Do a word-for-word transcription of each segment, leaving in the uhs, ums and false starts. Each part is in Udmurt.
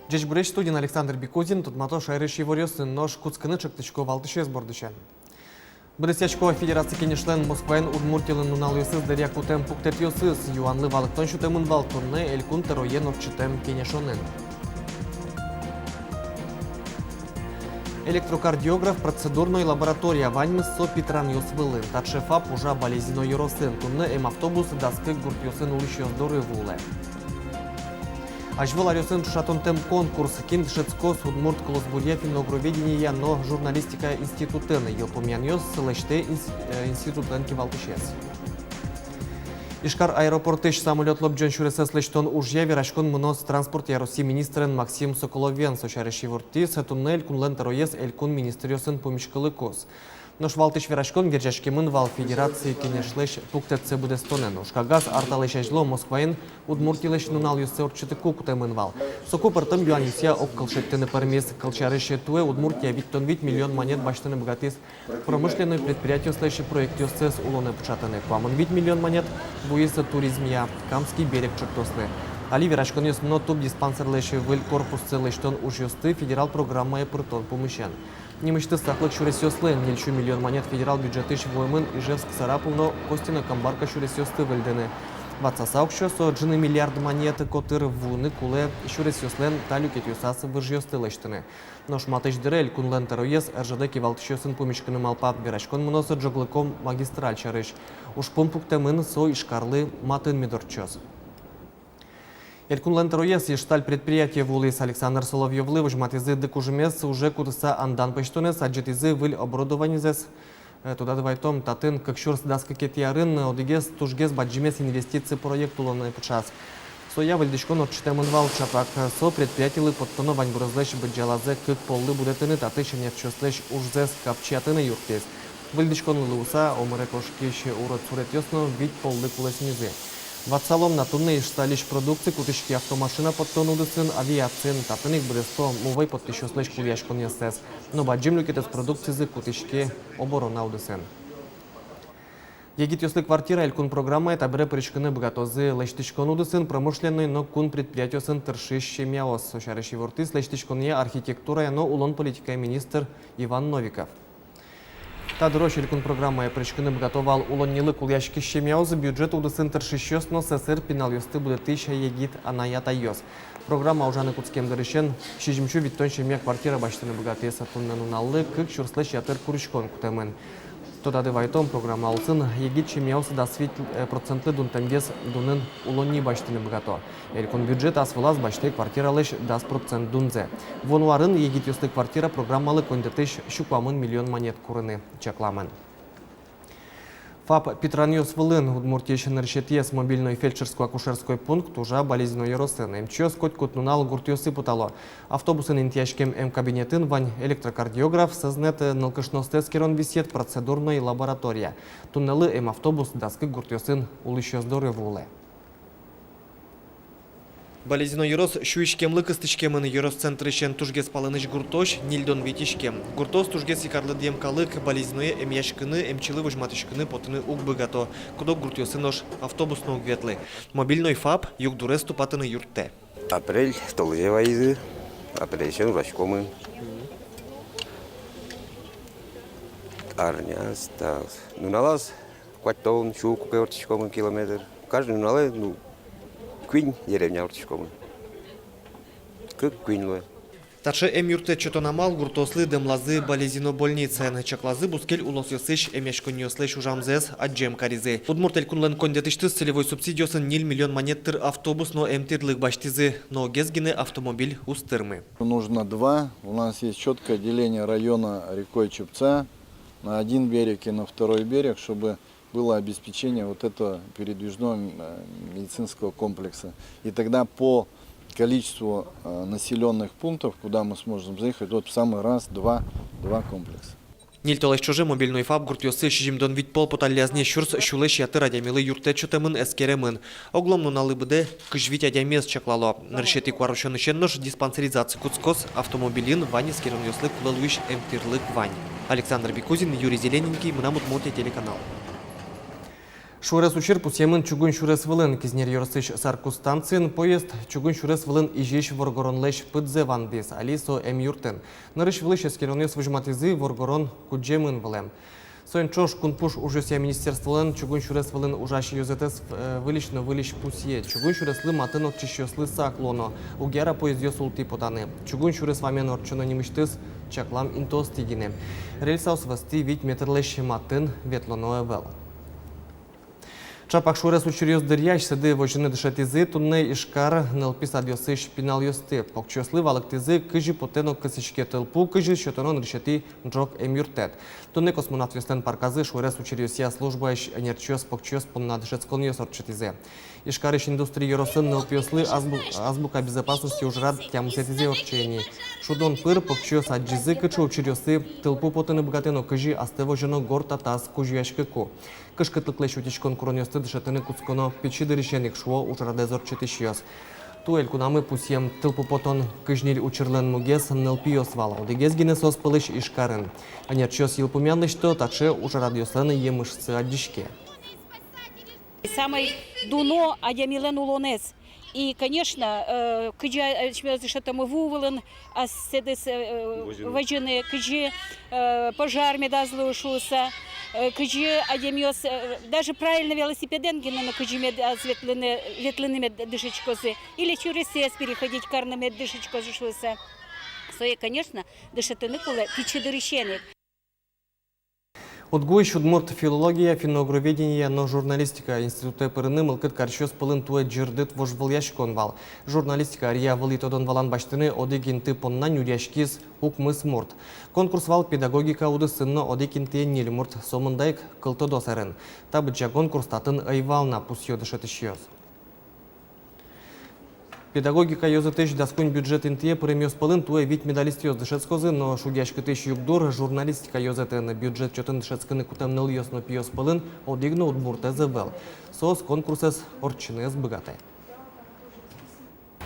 Ӟечбуресь! Студиын Александр Бикузин. Тодмато шаерысь иворъёсын. Нош кутскыны чектӥсько валтӥсез бордысен. Быдэсъясько Федераци Кенешлэн Москваын Удмуртилэн нуналъёсыз дыръя кутэм пуктэтъёсыз. Юанлы валэктон сётэмын вал туннэ Элькун тӧроен ортчытэм кенешонын. Электрокардиограф, процедурной лаборатория — ваньмыз со питранъёс вылын. Таӵе ФАП ужа Балезино ёросын. Туннэ эм автобус дас кык гуртъёсын улӥсьёс доры вуылэ. Азьвыл аръёсын ӵошатонтэм конкурс. Кин дышетскоз удмурт кылосбуръя, финно-угроведениея но журналистикая институтын? Йылпумъянъёс лэсьтэ инс-, э, институтлэн кивалтӥсез. Ижкар аэропортысь самолёт лобӟон сюресэз лэсьтон ужъя вераськон мыноз транспортъя Россиысь министрен Максим Соколовен. Со сярысь ивортӥз туннэ Элькунлэн тӧроез Элькун министръёсын пумиськылыкуз. Нош валтӥсь вераськон герӟаськемын вал Федераци Кенешлэсь пуктэтсэ быдэстонэн. Ужкагаз ар талэсь азьло Москваын Удмуртилэсь нуналъёссэ ортчытыку кутэмын вал. Соку пӧртэм юанъёсъя огкыл шедьтыны пӧрмиз. Кылсярысь, туэ Удмуртия витьтон вить миллион манет басьтыны быгатӥз промышленной предприятиослэсь проектъёссэс улонэ пыӵатыны. Куамын вить миллион манет вуиз туризмъя Камский берег чырткослы. Али вераськонъёс мыно тубдиспансерлэсь выль корпуссэ лэсьтон ужъёсты федерал программае пыртон пумысен. Нимысьтыз саклык сюресъёслы. Ньыльсю миллион манет федерал бюджетысь вуэмын Ижевск, Сарапул но Костино-Камбарка сюресъёсты выльдыны. Ватсаса уксё, со ӝыны миллиард манет котыр, вуыны кулэ сюресъёслэн та люкетъёсаз выжъёсты лэсьтыны. Нош матысь дыре Элькунлэн тӧроез РЖД кивалтӥсьёсын пумиськыны малпа. Вераськон мыноз Ӝоглыко магистраль сярысь. Ужпум пуктэмын, со Ижкарлы матын мед ортчоз. Элькунлэн тӧроез Ижсталь предприятие вуылӥз. Александр Соловьёвлы возьматӥзы ды кужымез уже кутыса андан пӧзьтонэз, адӟытӥзы выль оборудованизэс. Э, тодады вайтом, татын кык сюрс дас кыкетӥ арын одӥгез тужгес бадӟымез инвестици проект улонэ пыӵаз. Соя выльдӥськон ортчытэмын вал чапак. Со предприятилы поттоно ваньбурезлэсь быдӟалазэ кык поллы будэтыны, татысь эмъясьёслэсь ужзэс капчиятыны юрттӥз. Выльдӥськонлы луыса, омыре кошкись урод суретъёс но вить поллы кулэсмизы. Ватсалом на, туннэ Ижсталысь продукци кутӥське автомашина поттон удысын, авиациын. Татын ик быдэсто мувӧй поттӥсьёслэсь кулэяськонъёссэс. Но бадӟым люкетэз продукцизы кутӥське оборона удысын. Егитъёслы квартира элькун программае табере пыриськыны быгатозы лэсьтӥськон удысын, промышленной но кун предприятиосын тыршись семьяос. Со сярысь ивортӥз лэсьтӥськонъя, архитектурая но улон политикая министр Иван Новиков. Та дырозь элькун программае пыриськыны быгато вал улоннилы кулэяськись семьяос, бюджет удысын тыршисьёс но сэсыр пиналъёсты будэтӥсь егит анай-атайёс. Программа ужаны кутскем дырысен сизьымсю витьтон семья квартира басьтыны быгатӥз. Туннэ нуналлы кык сюрслэсь ятыр куриськон кутэмын. Тодады вайтом, программа улсын егит семьяос дас вить, э, процентлы дунтэмгес дунын улонни басьтыны быгато. Элькун бюджет ас вылаз басьтэ квартиралэсь дас процент дунзэ. Вуоно арын егитъёслы квартира программалы коньдэтысь сю куамын миллион манет курыны чакламын. ФАП питранъёс вылын. Удмуртиысь нырысетӥез мобильной фельдшерско-акушерской пункт ужа Балезино ёросын. Эмчиос котькуд нунал гуртъёсы потало. Автобусын интыяськем эмкабинетын вань электрокардиограф, сӧзнэт, нылкышноосты эскерон висъет, процедурной лаборатория. Туннэлы эм автобус дас кык гуртъёсын улӥсьёс доры вуылэ. Балезино ёрос сю иськемлы кыстӥськемын. Ёрос центрысен тужгес палэнысь гуртозь ньыльдон вить иськем. Гуртоос тужгес ик арлыдъем калык. Балезиное эмъяськыны, эмчилы возьматӥськыны потыны уг быгато. Куд-ог гуртъёсы нош автобус но уг ветлы. Мобильной ФАП югдурез тупатыны юрттэ. Апрель толэзе вайизы, апрельысен ужаськомы. Арняз, так, нуналаз куатьтон, сю куке ортчиськомы километр. Каждый нуналэ, ну, куинь деревня ортчиськомы. Кык-куинь луэ. Таӵе эмъюрттэт сётон амал гуртоослы дэмлазы Балезино больницаын. Чаклазы бускель улосъёсысь эмъяськонниослэсь ужамзэс, адӟем каризы. Удмурт Элькунлэн коньдэтысьтыз целевой субсидиосын ньыль миллион манет тыр автобус но эмтӥрлык басьтӥзы, но огез гинэ автомобиль уз тырмы. Нужно два. У нас есть чёткое деление района рекой Чепца на один берег и на второй берег, чтобы было обеспечение вот этого передвижного, э, медицинского комплекса. И тогда по количеству, э, населённых пунктов, куда мы сможем заехать, вот в самый раз два, два комплекса. Ньыль толэзь ӵоже мобильной ФАП гуртъёсы сизьымдон вить пол поталляз ни. Сюрс сюлэсь ятыр адямилы юрттэт сётэмын, эскеремын. Оглом нуналлы быдэ кызь вить адямиез чаклало. Нырысетӥ куарусёнысен нош диспансеризаци кутскоз, автомобильын вань эскеронъёслы кулэ луись эмтӥрлык вань. Александр Бикузин, Юрий Зелененький, «Мынам Удмуртие» телеканал. Шуэрес учыр пусъемын чугун сюрес вылын. Кизнер ёросысь Саркуз станциын поезд чугун сюрес вылын изись воргоронлэсь пыдзэ вандӥз. Али со эмъюртын. Нырысь-вылысь эскеронъёс возьматӥзы, воргорон кудӟемын вылэм. Соин ӵош кунпуш ужъёсъя министерстволэн чугун сюрес вылын ужась ёзэтэз, э, выльысь но выльысь пусъе: чугун сюреслы матын ортчисьёслы сак луоно, уг яра поездъёс ултӥ потаны. Чугун сюрес вамен ортчоно нимысьтыз чаклам интыостӥ гинэ. Рельсаос вӧзтӥ вить метрлэсь матын ветлоно ӧвӧл. Ӵапак шуэрес учыръёс дыръя асьсэды возьыны дышетӥзы туннэ Ижкар нылпи садъёсысь пиналъёсты. Покчиослы валэктӥзы, кызьы потэ но кысӥське тылпу, кызьы сётоно нырысетӥ ӝог эмъюрттэт. Туннэ космонавтъёслэн парказы шуэрес учыръёсъя службаысь ӧнерчиос покчиос понна дышетсконъёс ортчытӥзы. Ижкарысь Индустрий ёросын нылпиослы азбу-, азбука безопасности ужрад тямысэтӥзэ ортче ини. Шудон пыр покчиос адӟизы, кыӵе учыръёсы тылпу потыны быгатэ но кызьы астэ возёно горд атас кузёяськыку. Кышкытлыклэсь утиськон куронъёсты дышетыны кутсконо пичи дырысен ик, шуо ужрадэз ортчытӥсьёс. Туэ элькунамы пусъем тылпу потон кызь ньыль учырлэн мугез нылпиос вал. Одӥгез гинэ соос пӧлысь Ижкарын. Ӧнерчиос йылпумъян лэсьто: таӵе ужрадъёслэн емышсы адӟиське. Самой дуно адямилэн улонэз. И, конечно, э, кызьы, э, асьмеос дышетомы ву вылын асьсэдыз, э, возьыны, кызьы, э, пожар медаз луы шуыса, э, кызьы адямиос, э, даже правильно велосипедэн гинэ но кызьы медаз ветлыны, ветлыны мед дышетскозы, или сюресэз переходить карыны мед дышетскозы шуыса. Сое, конечно, дышетыны кулэ пичи дырысен ик. УдГУысь удмурт филология, финно-угроведения но журналистика институтэ пырыны мылкыд карисьёс пӧлын туэ ӟырдыт вожвылъяськон вал. Журналистика ӧръя вылӥ тодон-валан басьтыны одӥг инты понна нюръяськиз укмыс мурт. Конкурс вал педагогика удысын но, одӥг интые ньыль мурт, сомында ик кылтодо сэрен. Та быдӟа конкурс татын ӧй вал на, пусъё дышетӥсьёс. Педагогика ёзэтысь дас куинь бюджет интые пыремъёс пӧлын туэ вить медалистъёс дышетскозы, но шугъяськытӥсь югдур журналистика ёзэтын. Бюджет чотын дышетскыны кутэм нылъёс но пиос пӧлын одӥг но удмуртэз ӧвӧл. Соос конкурсэз ортчыны ӧз быгатэ.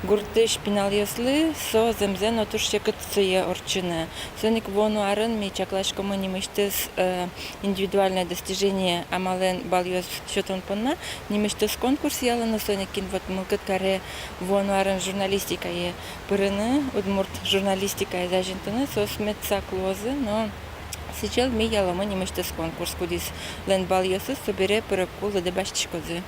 Гуртысь пиналъёслы со зэмзэ но туж секыт сое ортчыны. Соин ик вуоно арын ми чакласькомы нимысьтыз, э, индивидуальное достижение амалэн балъёс сётон понна, нимысьтыз конкурс ялан. Соин ик кин вот мылкыд каре вуоно арын журналистикае пырыны, удмурт журналистикаез азинтыны, соос мед сак луозы, но сӥзьыл ми яломы нимысьтыз конкурс, кудӥзлэн балъёсыз собере пырыку лыдэ басьтӥськозы.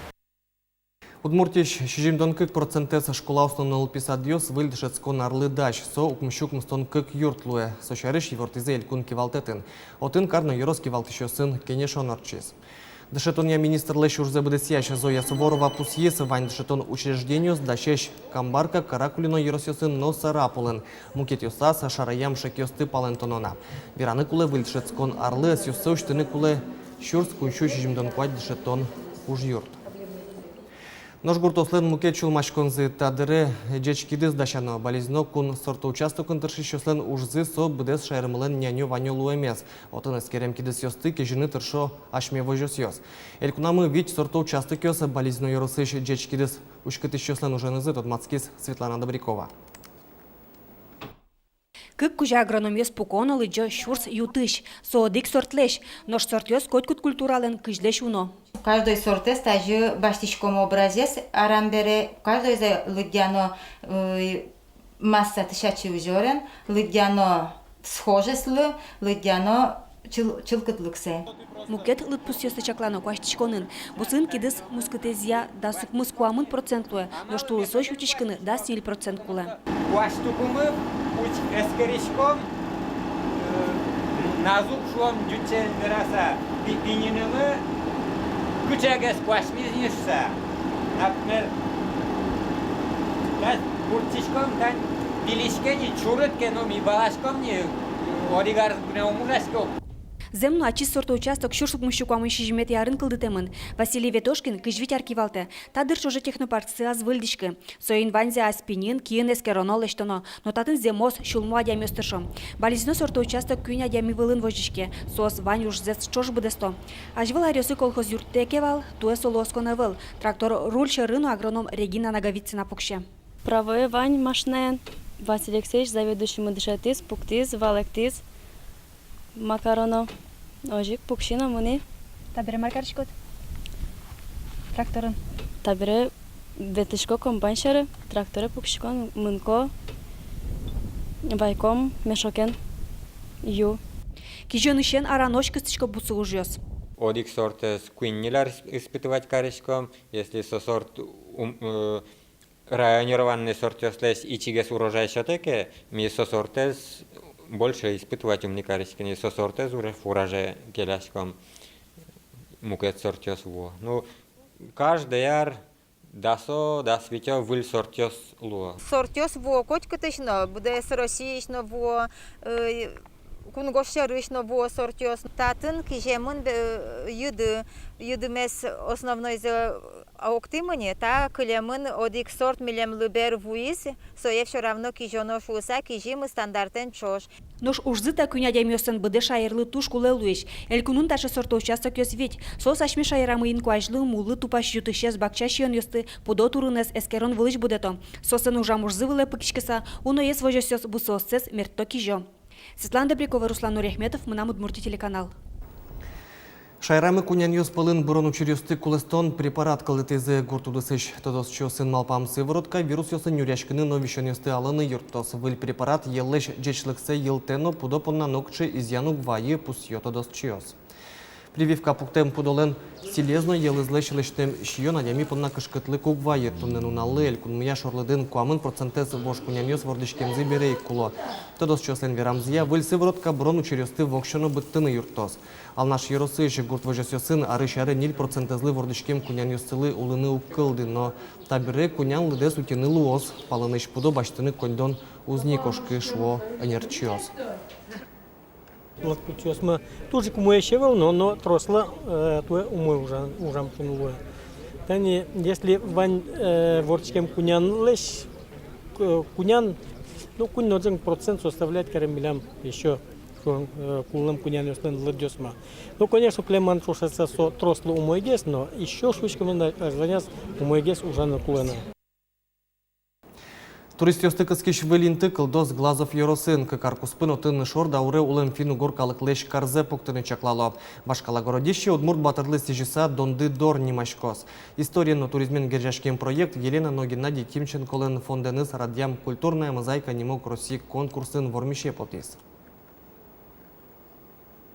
Удмуртиысь сизьымдон кык процентэз школаос но нылпи садъёс выль дышетскон арлы дась. Со укмыссю укмыстон кык юрт луэ. Со сярысь ивортӥзы элькун кивалтэтын. Отын кар но ёрос кивалтӥсьёсын кенешон ортчиз. Дышетонъя министрлэсь ужзэ быдэсъясь Зоя Суворова пусйиз: вань дышетон учреждениос дасесь Камбарка, Каракулино ёросъёсын но Сарапулын. Мукетъёсаз шараям шекъёсты палэнтоно на. Вераны кулэ, выль дышетскон арлы ӧсъёссэ усьтыны кулэ сюрс куиньсю сизьымдон куать дышетон ужъюрт. Нош гуртъёслэн мукет сюлмаськонзы та дыре ӟеч кидыс дасяно. Балезино кун сортоучастокын тыршисьёслэн ужзы — со быдэс шаермылэн нянё-ванё луэмез. Отын эскерем кидысъёсты кезьыны тыршо асьме возёсъёс. Элькунамы вить сортоучастокъёс. Балезино ёросысь ӟеч кидыс уськытӥсьёслэн уженызы тодматскиз Светлана Добрякова. Кык кузя агрономъёс пуко но лыдӟо сюрс ю-тысь. Со одӥг сортлэсь, нош сортъёс котькуд культуралэн кызьлэсь уно. Каждой сортэз тазьы басьтӥськом образец арам бере, каждойзэ лыдъяно, э, масса тысячи зёрен, лыдъяно схожестьлы, лыдъяно чыл-, чылкытлыксэ. Мукет лыдпусъёсты чаклано куасьтӥськонын. Бусын кидыс мускытэзъя дас укмыс-куамын процент луэ, нош тулысозь утиськыны дас ньыль процент кулэ. Куасьтыкумы уч-, эскериськом, э, назук шуом, ӟуч сямен вераса, пи-, пиньынымы кыӵегес куасьмиз ни шуса. Например, тась куртчиськом, тань пилиське ни, чурыт ке но, ми валаськом ни, одӥг арзэ гинэ ум ужаське. Зэм но, ачиз сортоучасток сюрс укмыссю куамын сизьыметӥ арын кылдытэмын. Василий Ветошкин кызь вить ар кивалтэ. Та дыр ӵоже технопарксы ӧз выльдӥськы. Соин ваньзэ ас пиньын, киын эскероно, лэсьтоно. Но татын зэмос, сюлмо адямиос тыршо. Балезино сортоучасток куинь адями вылын возиське. Соос вань ужзэс ӵош быдэсто. Азьвыл аръёсы колхоз юрттэ ке вал, туэ солы оскон ӧвӧл. Трактор руль сьӧры но агроном Регина Наговицына пуксе. Правое вань машинаен. Василий Алексеевич, заведующиймы, дышетӥз, пуктӥз, валэктӥз. Ма кароно, озьы ик пукси но мыни. Табере мар кариськод? Тракторен. Табере ветлӥсько комбайн сьӧры, тракторе пуксисько, мынӥсько, вайисько мешокен ю. Кизёнысен аранозь кыстӥсько бусы ужъёс. Одӥг сортэз куинь-ньыль ар исп-, испытывать кариськом, если со сорт ум-, э, районированный сортъёслэсь ичигес урожай сётэ ке, ми со сортэз больше испытывать ум ни кариське ни, со сортэз уже фуражае келяськом, мукет сортъёс вуо. Ну, каждый ар дасо, дас витё выль сортъёс луо. Сортъёс вуо котькытысь но, быдэс Россиысь но вуо, э, кунгож сьӧрысь но вуо сортъёс. Татын киземын, э, йыды, йыдымес основнойзэ октӥмы ни, та кылемын одӥг сорт милемлы бер вуиз, сое всё равно кизёно шуыса кизимы стандартэн ӵош. Нош ужзы та куинь адямиослэн быдэ шаерлы туж кулэ луись. Элькунын таӵе сортоучастокъёс вить. Соос асьме шаерамы инкуазьлы, муллы тупась ю-тысез, бакча сиёнъёсты, пудо турынэз эскерон вылысь будэто. Соослэн ужам ужзы вылэ пыкиськыса, уноез возёсъёс бусыоссэс мертто-кизё. Светлана Добрякова, Руслан Нуриахметов, «Мынам Удмуртие» телеканал. Шаерамы кунянъёс пӧлын бырон учыръёсты кулэстон препарат кылдытӥзы. Гурт удысысь тодосчиосын малпам: сыворотка вирусъёсын нюръяськыны но висёнъёсты алыны юрттоз. Выль препарат йӧллэсь ӟечлыксэ йылтэ но, пудо понна нокыӵе изъян уг вайы, пусъё тодосчиос. Прививка пуктэм пудолэн сӥлез но йӧлызлэсь лэсьтэм сиён адями понна кышкытлык уг вайы. Туннэ нуналлы элькунмыя шорлыдын куамын процентэз вож кунянъёс вордӥськемзы бере ик куло. Тодосчиослэн верамзыя, выль сыворотка бырон учыръёсты воксё но быдтыны юрттоз. Алнаш ёросысь гурт возёсъёсын арысь аре ньыль процентэзлы вордӥськем кунянъёссылы улыны уг кылды, но табере кунян лыдэз утьыны луоз, палэнысь пудо басьтыны коньдон уз ни кошкы, шуо ӧнерчиос. Лыктӥсьёсмы туж ик умоесь ӧвӧл, но, но трослы, э, туэ умой ужа-, ужам шуыны луэ. Тани, если вань, э, вордӥськем кунянлэсь, э, кунян, ну, куинь но ӝыны процент составляет карем милям ещё, э, кулэм кунянъёслэн лыдъёсмы. Ну, конечно, кылемын шуыса со трослы умойгес, но ещё шуиськом на, э, азьланяз умойгес ужаны кулэ на. Туристъёсты кыскись выль инты кылдоз Глазов ёросын. Кык ар куспын отын шор дауре улэм финн-угор калыклэсь карзэ пуктыны чаклало. Вашкала городище удмурт батырлы сӥзьыса Донды дор нимаськоз. Историен но туризмен герӟаськем проект Елена но Геннадий Тимченколэн фондэныз радъям «Культурная мозаика» нимо кроссик конкурсын вормисе потӥз.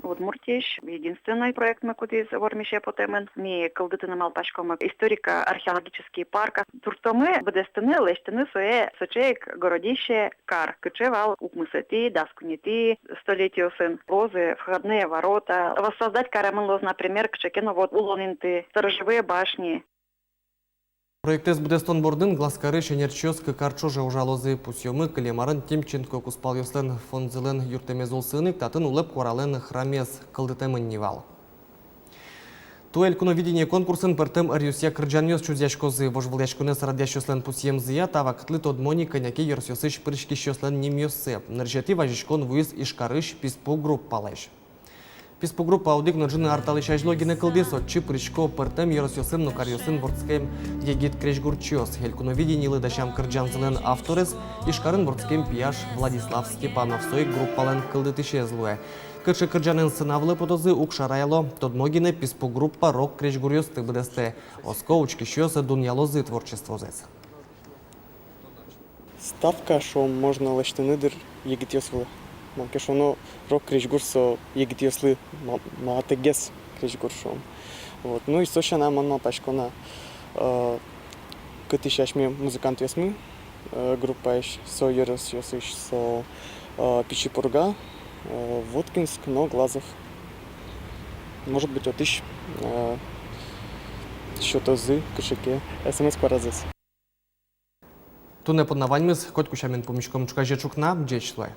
Удмуртиысь единственной проектмы, кудӥз вормисе потэмын. Ми кылдытыны малпаськомы историко-археологический парк. Туртомы быдэстыны, лэсьтыны сое сыӵе ик городище-кар, кыӵе вал укмысэтӥ, дас куинетӥ столетиосын. Луозы входные ворота, воссоздать каремын луоз, например, кыӵе ке но вот улон инты, сторожевые башни. Проектэз быдэстон бордын Глазкарысь ӧнерчиос кык ар ӵоже ужалозы. Пусъёмы, кылем арын Тимченко кузпалъёслэн фондзылэн юрттэмез улсын ик татын Улэп куаралэн храмез кылдытэмын ни вал. Туэ «Элькуновидение» конкурсын пӧртэм ӧръёсъя кырӟанъёс чузъяськозы. Вожвылъяськонэз радъясьёслэн пусъемзыя, та вакытлы тодмо ни кӧня ке ёросъёсысь пыриськисьёслэн нимъёссы. Нырысетӥ вазиськон вуиз Ижкарысь «Писпу» группалэсь. «Писпу» группа одӥг но ӝыны ар талэсь азьло гинэ кылдӥз. Отчы пырисько пӧртэм ёросъёсын но каръёсын вордскем егит крезьгурчиос. «Элькуновидениелы» дасям кырӟанзылэн авторез Ижкарын вордскем пияш Владислав Степанов, со ик группалэн кылдытӥсез луэ. Кыӵе кырӟанэн сцена вылэ потозы, уг шараяло. Тодмо гинэ, «Писпу» группа рок-крезьгуръёсты быдэстэ. Оско, учкисьёс дунъялозы творчествозэс. Ставка, шуом, можно лэсьтыны, дыр, егитъёс вылэ. Малы ке шуоно, рок-крезьгур со егитъёслы ма-, матэгес крезьгур, шуом. Вот. Ну и со сяна мон малпасько на, э, кытысь асьме музыкантъёсмы, э, группаысь, со ёросъёсысь, со, э, Пичи Пурга, э, Воткинск но Глазов. Может быть, отысь, э, сётозы кыӵе ке СМС куаразэс. Туннэ понна ваньмыз. Котьку сямен пумиськом ӵуказе ӵукна. Ӟеч луэ.